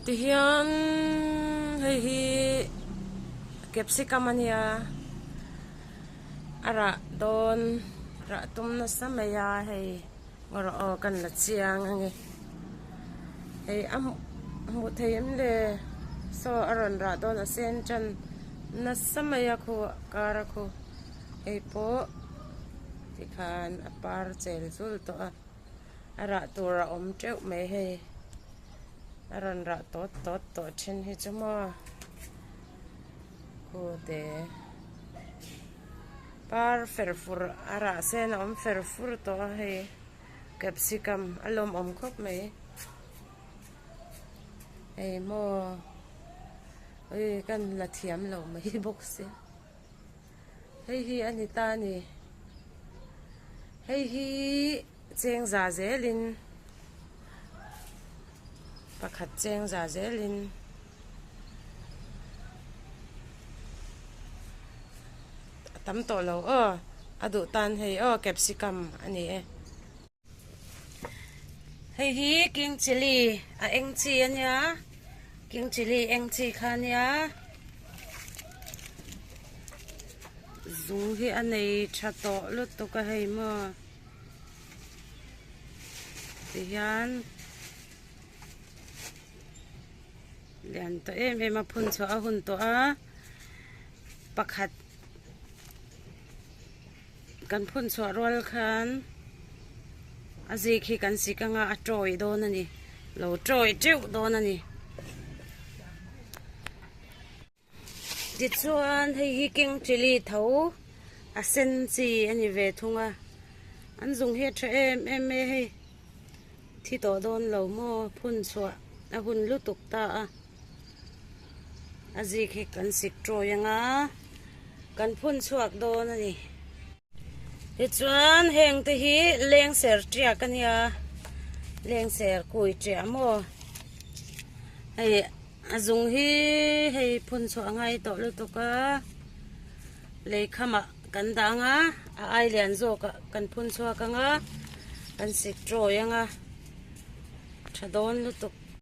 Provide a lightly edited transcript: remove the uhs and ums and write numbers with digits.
Tihian hei hi capsicum a nia a rah dawn rah tum nasa mai a hei ngaw aw kan la chiang a ni hei a hmuh theih em le saw a rawn rah dawn a sen tan nasa mai a khu kar a khu hei pawh tikhan a par chel zul tawh a. A rah tur a awm teuh mai hei a rawn rah tawt tawt tawh then hi chu maw khu te par fer fur a rah sen a awm fer fur tawh a hei capsicum a lawmawm khawp mai hei maw ui kan la thiam lo mai bawk sia. Hei hi a ni ta a ni. Hei hi cheng za zelin pakhat cheng za zelin a tam tawh lo aw a duh tan hei aw capsicum a ni e. Hei hi king chilli a eng chi a nia king chilli eng chi kha a nia zung hi a nei tha tawh lutuk a hei maw tihian lian tawh em em a phun chhuah a hun tawh a pakhat. Kan phun chhuah rual khan a zik hi kan sik anga a tawih dawn a ni lo tawih teuh dawn a ni tichuan hei hi king chilli tho a sen chi a ni ve thung a an zung hi a tha em em mai a hei thi tawh dawn lo maw phun chhuah a hun lutuk ta a. A zik hi kan sik tawih ang a, kan phun chhuak dawn a ni. Tichuan heng te hi lengser tiak a nia, lengser kui tiah maw? Hei a zung hi hei phun chhuah a ngai tawh lutuk a, lei khamah kan dah ang a, a ai lian zawkah kan phun chhuak ang a, kan sik tawih ang a, tha dawn lutuk.